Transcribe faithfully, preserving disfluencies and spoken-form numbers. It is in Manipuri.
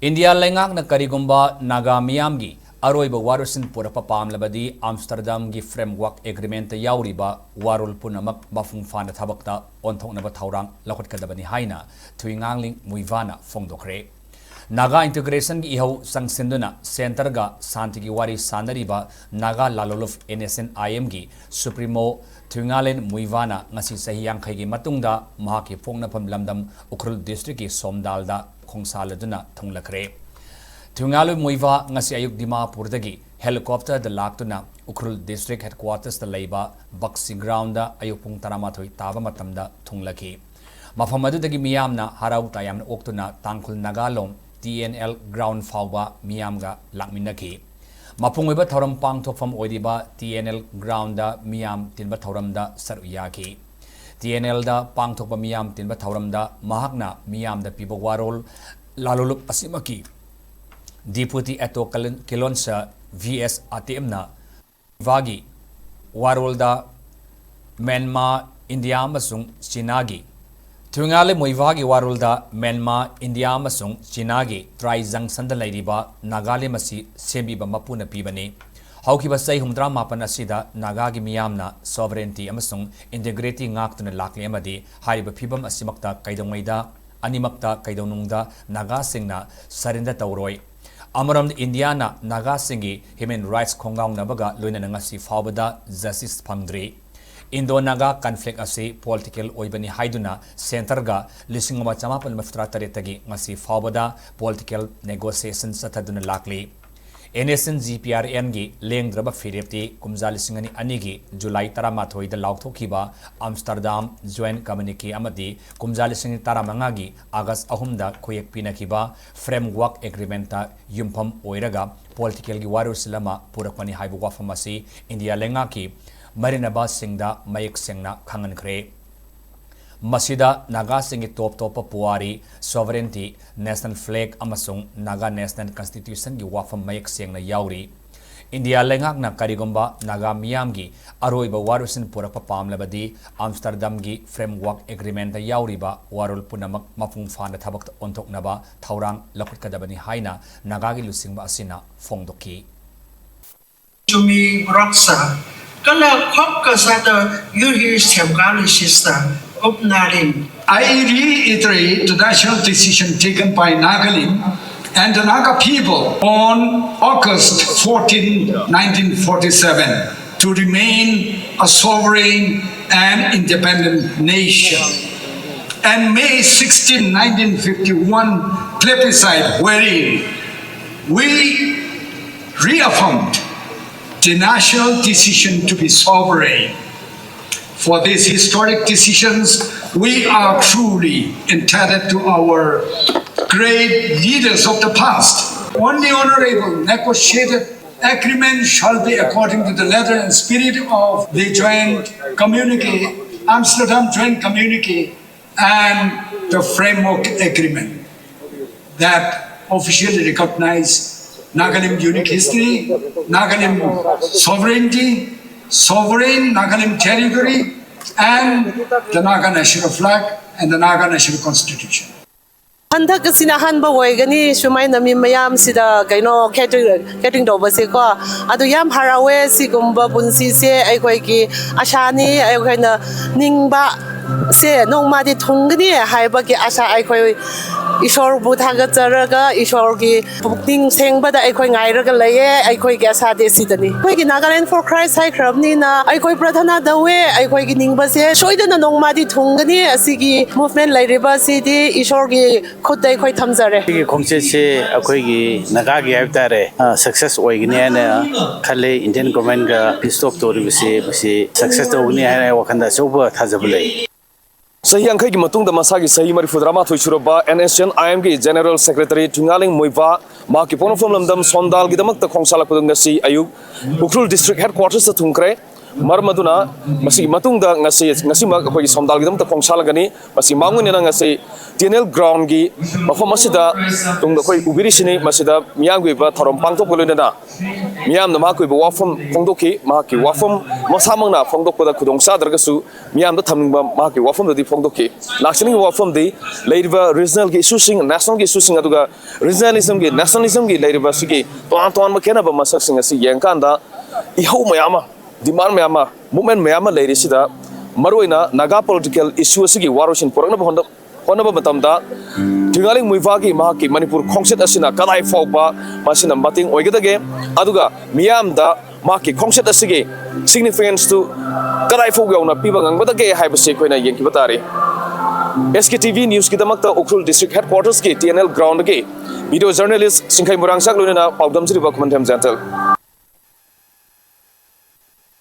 ꯏꯟꯗꯤꯌꯥ ꯂꯩꯉꯥꯛꯅ ꯀꯔꯤꯒꯨꯝꯕ ꯅꯥꯒꯥ ꯃꯤꯌꯥꯝꯒꯤ ꯑꯔꯣꯏꯕ ꯋꯥꯔꯣꯏꯁꯤꯟ ꯄꯨꯔꯛꯄ ꯄꯥꯝꯂꯕꯗꯤ ꯑꯝꯁꯇꯔꯗꯥꯝꯒꯤ ꯐ꯭ꯔꯦꯝꯋꯥꯔꯛ ꯑꯦꯒ꯭ꯔꯤꯃꯦꯟꯇ ꯌꯥꯎꯔꯤꯕ ꯋꯥꯔꯣꯜ ꯄꯨꯝꯅꯃꯛ ꯃꯄꯨꯡ ꯐꯥꯅ ꯊꯕꯛꯇ ꯑꯣꯟꯊꯣꯛꯅꯕ ꯊꯧꯔꯥꯡ ꯂꯧꯈꯠꯀꯗꯕꯅꯤ ꯍꯥꯏꯅ ꯊꯨꯏꯉꯥꯡꯂꯤꯡ ꯃꯨꯏꯚꯥꯅ ꯐꯣꯡꯗꯣꯛꯈ꯭ꯔꯦ꯫ ꯅꯥꯒꯥ ꯏꯟꯇꯤꯒ꯭ꯔꯦꯁꯟꯒꯤ ꯏꯍꯧ ꯆꯪꯁꯤꯟꯗꯨꯅ ꯁꯦꯟꯇꯔꯒ ꯁꯥꯟꯇꯤꯒꯤ ꯋꯥꯔꯤ ꯁꯥꯅꯔꯤꯕ ꯅꯥꯒꯥ ꯂꯥꯂꯣꯂꯨꯞ ꯑꯦꯟ ꯑꯦꯁ ꯑꯦꯟ ꯑꯥꯏ ꯑꯦꯝꯒꯤ ꯁꯨꯄ꯭ꯔꯤꯃꯣ ꯊꯨꯏꯉꯥꯂꯦꯟ ꯃꯨꯏꯚꯥꯅ ꯉꯁꯤ ꯆꯍꯤ ꯌꯥꯡꯈꯩꯒꯤ ꯃꯇꯨꯡꯗ ꯃꯍꯥꯛꯀꯤ ꯄꯣꯛꯅꯐꯝ ꯂꯝꯗꯝ ꯎꯈ꯭ꯔꯨꯜ ꯗꯤꯁꯇ꯭ꯔꯤꯛꯀꯤ ꯁꯣꯝꯗꯥꯜꯗ ꯈꯣꯡꯁꯥꯜꯂꯗꯨꯅ ꯊꯨꯡꯂꯈ꯭ꯔꯦ꯫ ꯊꯨꯏꯉꯥꯂꯦꯟ ꯃꯨꯏꯚꯥ ꯉꯁꯤ ꯑꯌꯨꯛ ꯗꯤꯃꯥꯄꯨꯔꯗꯒꯤ ꯍꯦꯂꯤꯀꯣꯞꯇꯔꯗ ꯂꯥꯛꯇꯨꯅ ꯎꯈ꯭ꯔꯨꯜ ꯗꯤꯁꯇ꯭ꯔꯤꯛ ꯍꯦꯗꯀ꯭ꯋꯥꯇꯔꯁꯇ ꯂꯩꯕ ꯕꯛꯁꯤ ꯒ꯭ꯔꯥꯎꯟꯗ ꯑꯌꯨꯛ ꯄꯨꯡ ꯇꯔꯥꯃꯥꯊꯣꯏ ꯇꯥꯕ ꯃꯇꯝꯗ ꯊꯨꯡꯂꯈꯤ꯫ ꯃꯐꯝ ꯑꯗꯨꯗꯒꯤ ꯃꯤꯌꯥꯝꯅ ꯍꯔꯥꯎ ꯇꯌꯥꯝꯅ ꯑꯣꯛꯇꯨꯅ ꯇꯥꯡꯈꯨꯜ ꯅꯥꯒꯥ ꯂꯣꯝ ꯇꯤ ꯑꯦꯟ ꯑꯦꯜ ꯒ꯭ꯔꯥꯎꯟ ꯐꯥꯎꯕ ꯃꯤꯌꯥꯝꯒ ꯂꯥꯛꯃꯤꯟꯅꯈꯤ꯫ ꯃꯄꯨꯡ ꯑꯣꯏꯕ ꯊꯧꯔꯝ ꯄꯥꯡꯊꯣꯛꯐꯝ ꯑꯣꯏꯔꯤꯕ ꯇꯤ ꯑꯦꯟ ꯑꯦꯜ ꯒ꯭ꯔꯥꯎꯟꯗ ꯃꯤꯌꯥꯝ ꯇꯤꯟꯕ ꯊꯧꯔꯝꯗ ꯁꯔꯨꯛ ꯌꯥꯈꯤ꯫ ꯇꯤ ꯑꯦꯟ ꯑꯦꯜꯗ ꯄꯥꯡꯊꯣꯛꯄ ꯃꯤꯌꯥꯝ ꯇꯤꯟꯕ ꯊꯧꯔꯝꯗ ꯃꯍꯥꯛꯅ ꯃꯤꯌꯥꯝꯗ ꯄꯤꯕ ꯋꯥꯔꯣꯜ ꯂꯥꯂꯣꯂꯨꯞ ꯑꯁꯤꯃꯛꯀꯤ ꯗꯤꯄꯨꯇꯤ ꯑꯦꯇꯣ ꯀꯂꯟ-, ꯀꯤꯂꯣꯟꯁ ꯚꯤ ꯑꯦꯁ ꯑꯇꯦꯝꯅ ꯃꯨꯏꯚꯥꯒꯤ ꯋꯥꯔꯣꯜꯗ ꯃ꯭ꯌꯥꯟꯃꯥꯔ, ꯏꯟꯗꯤꯌꯥ ꯑꯃꯁꯨꯡ ꯆꯤꯅꯥꯒꯤ ꯊꯨꯏꯉꯥꯂꯦ ꯃꯨꯏꯚꯥꯒꯤ ꯋꯥꯔꯣꯜꯗ ꯃ꯭ꯌꯥꯟꯃꯥꯔ, ꯏꯟꯗꯤꯌꯥ ꯑꯃꯁꯨꯡ ꯆꯤꯅꯥꯒꯤ ꯇ꯭ꯔꯥꯏ ꯖꯪꯁꯟꯗ ꯂꯩꯔꯤꯕ ꯅꯥꯒꯥꯂꯦꯟ ꯑꯁꯤ ꯁꯦꯝꯕꯤꯕ ꯃꯄꯨꯅ ꯄꯤꯕꯅꯤ꯫ ꯍꯧꯈꯤꯕ ꯆꯍꯤ ꯍꯨꯝꯐꯨꯇꯔꯥ ꯃꯥꯄꯟ ꯑꯁꯤꯗ ꯅꯥꯒꯥꯒꯤ ꯃꯤꯌꯥꯝꯅ sovereignty ꯑꯃꯁꯨꯡ integrity ꯉꯥꯛꯇꯨꯅ ꯂꯥꯛꯂꯤ ꯑꯃꯗꯤ ꯍꯥꯏꯔꯤꯕ ꯐꯤꯚꯝ ꯑꯁꯤꯃꯛꯇ ꯀꯩꯗꯧꯉꯩꯗ ꯑꯅꯤꯃꯛꯇ ꯀꯩꯗꯧꯅꯨꯡꯗ ꯅꯥꯒꯥꯁꯤꯡꯅ surrender ꯇꯧꯔꯣꯏ꯫ ꯑꯃꯔꯣꯝꯗ ꯏꯟꯗꯤꯌꯥꯅ ꯅꯥꯒꯥꯁꯤꯡꯒꯤ human rights ꯈꯣꯡꯒꯥꯎꯅꯕꯒ ꯂꯣꯏꯅꯅ ꯉꯁꯤ ꯐꯥꯎꯕꯗ justice ꯐꯪꯗ꯭ꯔꯤ꯫ Indo-Naga conflict ꯑꯁꯤ political ꯑꯣꯏꯕꯅꯤ ꯍꯥꯏꯗꯨꯅ ꯁꯦꯟꯇꯔꯒ ꯂꯤꯁꯤꯡ ꯑꯃ ꯆꯃꯥꯄꯟ ꯃꯔꯤꯐꯨꯇꯔꯥ ꯇꯔꯦꯠꯇꯒꯤ ꯉꯁꯤ ꯐꯥꯎꯕꯗ political negotiation ꯆꯠꯊꯗꯨꯅ ꯂꯥꯛꯂꯤ꯫ N S N G P R ꯑꯦꯟꯒꯤ ꯂꯦꯡꯗ꯭ꯔꯕ ꯐꯤꯔꯦꯞꯇꯤ ꯀꯨꯝꯖꯥ ꯂꯤꯁꯤꯡ ꯑꯅꯤ ꯑꯅꯤꯒꯤ ꯖꯨꯂꯥꯏ ꯇꯔꯥꯃꯥꯊꯣꯏꯗ ꯂꯥꯎꯊꯣꯛꯈꯤꯕ ꯑꯝꯁꯇꯔꯗꯥꯝ joint communique ꯑꯃꯗꯤ ꯀꯨꯝꯖꯥ ꯂꯤꯁꯤꯡ ꯑꯅꯤ ꯇꯔꯥꯃꯉꯥꯒꯤ ꯑꯥꯒꯁ ꯑꯍꯨꯝꯗ ꯈꯨꯌꯦꯛ ꯄꯤꯅꯈꯤꯕ framework agreementꯇ ꯌꯨꯝꯐꯝ ꯑꯣꯏꯔꯒ politicalꯒꯤ ꯋꯥꯔꯣꯏꯁꯤꯜ ꯑꯃ ꯄꯨꯔꯛꯄꯅꯤ ꯍꯥꯏꯕ ꯋꯥꯐꯝ ꯑꯁꯤ ꯏꯟꯗꯤꯌꯥ ꯂꯩꯉꯥꯛꯀꯤ ꯃꯔꯤꯅꯕꯁꯤꯡꯗ ꯃꯌꯦꯛ ꯁꯦꯡꯅ ꯈꯪꯍꯟꯈ꯭ꯔꯦ꯫ ꯃꯁꯤꯗ ꯅꯥꯒꯥꯁꯤꯡꯒꯤ ꯇꯣꯞ ꯇꯣꯞꯄ ꯄꯨꯋꯥꯔꯤ, sovereignty, national flag ꯑꯃꯁꯨꯡ ꯅꯥꯒꯥ national constitutionꯒꯤ ꯋꯥꯐꯝ ꯃꯌꯦꯛ ꯁꯦꯡꯅ ꯌꯥꯎꯔꯤ꯫ ꯏꯟꯗꯤꯌꯥ ꯂꯩꯉꯥꯛꯅ ꯀꯔꯤꯒꯨꯝꯕ ꯅꯥꯒꯥ ꯃꯤꯌꯥꯝꯒꯤ ꯑꯔꯣꯏꯕ ꯋꯥꯔꯣꯏꯁꯤꯟ ꯄꯨꯔꯛꯄ ꯄꯥꯝꯂꯕꯗꯤ, ꯑꯝꯁꯇꯔꯗꯝꯒꯤ ꯐ꯭ꯔꯦꯝꯋꯥꯔꯛ ꯑꯦꯒ꯭ꯔꯤꯃꯦꯟꯗ ꯌꯥꯎꯔꯤꯕ ꯋꯥꯔꯣꯜ ꯄꯨꯝꯅꯃꯛ ꯃꯄꯨꯡ ꯐꯥꯅ ꯊꯕꯛꯇ ꯑꯣꯟꯊꯣꯛꯅꯕ ꯊꯧꯔꯥꯡ ꯂꯧꯈꯠꯀꯗꯕꯅꯤ ꯍꯥꯏꯅ ꯅꯥꯒꯥꯒꯤ ꯂꯨꯆꯤꯡꯕ ꯑꯁꯤꯅ ꯐꯣꯡꯗꯣꯛꯈꯤ꯫ Chumi Roksa, Kala Khop Kasada Yuri Semgali Sista, Upnarin. I reiterate the national decision taken by Nagalim and the Naga people on August fourteen, nineteen forty-seven, to remain a sovereign and independent nation. And May sixteen, nineteen fifty-one plebiscite, wherein we reaffirmed the national decision to be sovereign. For these historic decisions, we are truly indebted to our great leaders of the past. Only honorable negotiated agreement shall be according to the letter and spirit of the joint communique, Amsterdam Joint Communique, and the framework agreement that officially recognize Nagalim unique history, Nagalim sovereignty, sovereign Nagalim territory, and the Naga national flag and the Naga national constitution. ꯍꯟꯗꯛ ꯑꯁꯤꯅ ꯑꯍꯥꯟꯕ ꯑꯣꯏꯒꯅꯤ ꯁꯨꯃꯥꯏꯅ ꯃꯤ ꯃꯌꯥꯝꯁꯤꯗ ꯀꯩꯅꯣ ꯀꯦꯇꯔꯤꯡ ꯀꯦꯇꯔꯤꯡ ꯇꯧꯕꯁꯦꯀꯣ꯫ ꯑꯗꯨ ꯌꯥꯝ ꯍꯔꯥꯎꯋꯦ꯫ ꯁꯤꯒꯨꯝꯕ ꯄꯨꯟꯁꯤꯁꯦ ꯑꯩꯈꯣꯏꯒꯤ ꯑꯁꯥꯅꯤ꯫ ꯑꯩꯈꯣꯏꯅ ꯅꯤꯡꯕ ꯁꯦ ꯅꯣꯡꯃꯗꯤ ꯊꯨꯡꯒꯅꯤ ꯍꯥꯏꯕꯒꯤ ꯑꯁꯥ ꯑꯩꯈꯣꯏ ꯏꯁꯣꯔꯕꯨ ꯊꯥꯒꯠꯆꯔꯒ ꯏꯁꯣꯔꯒꯤ ꯄꯨꯛꯅꯤꯡ ꯁꯦꯡꯕꯗ ꯑꯩꯈꯣꯏ ꯉꯥꯏꯔꯒ ꯂꯩꯌꯦ꯫ ꯑꯩꯈꯣꯏꯒꯤ ꯑꯁꯥꯗꯤ ꯁꯤꯗꯅꯤ꯫ ꯑꯩꯈꯣꯏꯒꯤ Nagaland for Christ ꯍꯥꯏꯈ꯭ꯔꯕꯅꯤꯅ ꯑꯩꯈꯣꯏ ꯄ꯭ꯔꯊꯅꯥ ꯇꯧꯋꯦ꯫ ꯑꯩꯈꯣꯏꯒꯤ ꯅꯤꯡꯕꯁꯦ ꯁꯣꯏꯗꯅ ꯅꯣꯡꯃꯗꯤ ꯊꯨꯡꯒꯅꯤ꯫ ꯑꯁꯤꯒꯤ movement ꯂꯩꯔꯤꯕ ꯑꯁꯤꯗꯤ ꯏꯁꯣꯔꯒꯤ ꯈꯨꯠꯇ ꯑꯩꯈꯣꯏ ꯊꯝꯖꯔꯦ꯫ ꯁꯤꯒꯤ ꯈꯣꯡꯆꯠꯁꯦ ꯑꯩꯈꯣꯏꯒꯤ ꯅꯥꯒꯥꯒꯤ ꯍꯥꯏꯕ ꯇꯥꯔꯦ, success ꯑꯣꯏꯒꯅꯤ ꯍꯥꯏꯅ ꯈꯜꯂꯦ꯫ Indian governmentꯒ peace talk ꯇꯧꯔꯤꯕꯁꯦ ꯃꯁꯤ success ꯇꯧꯒꯅꯤ ꯍꯥꯏꯅ ꯑꯩ ꯋꯥꯈꯜꯗ ꯑꯆꯧꯕ ꯊꯥꯖꯕ ꯂꯩ꯫ ꯆꯍꯤ ꯌꯥꯡꯈꯩꯒꯤ ꯃꯇꯨꯡꯗ ꯃꯁꯥꯒꯤ ꯆꯍꯤ ꯃꯔꯤꯐꯨꯇꯔꯥꯃꯥꯊꯣꯏ ꯁꯨꯔꯕ N S N I Mꯒꯤ General Secretary ꯊꯨꯏꯉꯥꯂꯦꯡ ꯃꯣꯏꯕꯥ ꯃꯍꯥꯛꯀꯤ ꯄꯣꯛꯅꯐꯝ ꯂꯝꯗꯝ ꯁꯣꯟꯗꯥꯜꯒꯤꯗꯃꯛꯇ ꯈꯣꯡꯁꯥꯜꯂꯛꯄꯗꯨ ꯉꯁꯤ ꯑꯌꯨꯛ ꯎꯈ꯭ꯔꯨꯜ district headquartersꯇ ꯊꯨꯡꯈ꯭ꯔꯦ꯫ ꯃꯔꯝ ꯑꯗꯨꯅ ꯃꯁꯤꯒꯤ ꯃꯇꯨꯡꯗ ꯉꯁꯤ, ꯉꯁꯤꯃꯛ ꯑꯩꯈꯣꯏꯒꯤ ꯁꯣꯝꯗꯥꯜꯒꯤꯗꯃꯛꯇ ꯈꯣꯡꯁꯥꯜꯂꯒꯅꯤ꯫ ꯃꯁꯤ ꯃꯥꯡ ꯑꯣꯏꯅꯅ ꯉꯁꯤ ꯇꯤ ꯑꯦꯟ ꯑꯦꯜ ꯒ꯭ꯔꯥꯎꯟꯒꯤ ꯃꯐꯝ ꯑꯁꯤꯗ ꯇꯨꯡꯗ ꯑꯩꯈꯣꯏ ꯎꯕꯤꯔꯤꯁꯤꯅꯤ꯫ ꯃꯁꯤꯗ ꯃꯤꯌꯥꯝꯒꯤ ꯑꯣꯏꯕ ꯊꯧꯔꯝ ꯄꯥꯡꯊꯣꯛꯄ ꯂꯣꯏꯅꯅ ꯃꯤꯌꯥꯝꯅ ꯃꯍꯥꯛꯀꯤ ꯑꯣꯏꯕ ꯋꯥꯐꯝ ꯐꯣꯡꯗꯣꯛꯈꯤ꯫ ꯃꯍꯥꯛꯀꯤ ꯋꯥꯐꯝ ꯃꯁꯥꯃꯛꯅ ꯐꯣꯡꯗꯣꯛꯄꯗ ꯈꯨꯗꯣꯡ ꯆꯥꯗ꯭ꯔꯒꯁꯨ ꯃꯤꯌꯥꯝꯗ ꯊꯝꯅꯤꯡꯕ ꯃꯍꯥꯛꯀꯤ ꯋꯥꯐꯝꯗꯨꯗꯤ ꯐꯣꯡꯗꯣꯛꯈꯤ꯫ ꯂꯥꯛꯆꯅꯤꯡꯕ ꯋꯥꯐꯝꯗꯤ ꯂꯩꯔꯤꯕ ꯔꯤꯖꯅꯦꯜꯒꯤ ꯏꯁꯨꯁꯤꯡ, ꯅꯦꯁꯅꯦꯜꯒꯤ ꯏꯁꯨꯁꯤꯡ, ꯑꯗꯨꯒ ꯔꯤꯖꯅꯦꯂꯤꯖꯝꯒꯤ, ꯅꯦꯁꯅꯦꯂꯤꯖꯝꯒꯤ ꯂꯩꯔꯤꯕ ꯑꯁꯤꯒꯤ ꯇꯣꯉꯥꯟ ꯇꯣꯉꯥꯟꯕ ꯈꯦꯠꯅꯕ ꯃꯁꯛꯁꯤꯡ ꯑꯁꯤ ꯌꯦꯡꯀꯥꯟꯗ ꯏꯍꯧ ꯃꯌꯥꯝ ꯑꯃ, ꯗꯤꯃꯥꯟ ꯃꯌꯥꯝ ꯑꯃ, ꯃꯨꯞꯃꯦꯟ ꯃꯌꯥꯝ ꯑꯃ ꯂꯩꯔꯤꯁꯤꯗ ꯃꯔꯨꯑꯣꯏꯅ ꯅꯥꯒꯥ ꯄꯣꯂꯤꯇꯤꯀꯦꯜ ꯏꯁꯨ ꯑꯁꯤꯒꯤ ꯋꯥꯔꯣꯏꯁꯤꯟ ꯄꯨꯔꯛꯅꯕ ꯍꯣꯠꯅ-, ꯍꯣꯠꯅꯕ ꯃꯇꯝꯗ ꯊꯣꯏꯉꯥꯂꯤꯡ ꯃꯨꯏꯚꯥꯒꯤ ꯃꯍꯥꯛꯀꯤ ꯃꯅꯤꯄꯨꯔ ꯈꯣꯡꯆꯠ ꯑꯁꯤꯅ ꯀꯗꯥꯏ ꯐꯥꯎꯕ ꯃꯁꯤꯅ ꯃꯇꯦꯡ ꯑꯣꯏꯒꯗꯒꯦ, ꯑꯗꯨꯒ ꯃꯤꯌꯥꯝꯗ ꯃꯍꯥꯛꯀꯤ ꯈꯣꯡꯆꯠ ꯑꯁꯤꯒꯤ ꯁꯤꯒꯅꯤꯐꯤꯀꯦꯟꯁꯇꯨ ꯀꯗꯥꯏ ꯐꯥꯎ ꯌꯧꯅ ꯄꯤꯕ ꯉꯝꯒꯗꯒꯦ ꯍꯥꯏꯕꯁꯤ ꯑꯩꯈꯣꯏꯅ ꯌꯦꯡꯈꯤꯕ ꯇꯥꯔꯦ꯫ ꯑꯦꯁ ꯀꯦ ꯇꯤ ꯚꯤ ꯅ꯭ꯌꯨꯁꯀꯤꯗꯃꯛꯇ ꯎꯈ꯭ꯔꯨꯜ ꯗꯤꯁꯇ꯭ꯔꯤꯛ ꯍꯦꯗꯀ꯭ꯋꯥꯇꯔꯁꯀꯤ ꯇꯤ ꯑꯦꯟ ꯑꯦꯜ ꯒ꯭ꯔꯥꯎꯟꯗꯒꯤ ꯚꯤꯗꯤꯑꯣ ꯖꯔꯅꯦꯂꯤꯁ ꯁꯤꯡꯈꯩ ꯃꯣꯏꯔꯥꯡꯆꯥꯛ ꯂꯣꯏꯅꯅ ꯄꯥꯎꯗꯝꯖꯔꯤꯕ ꯈꯨꯃꯟꯊꯦꯝ ꯖꯌꯟꯇꯜ꯫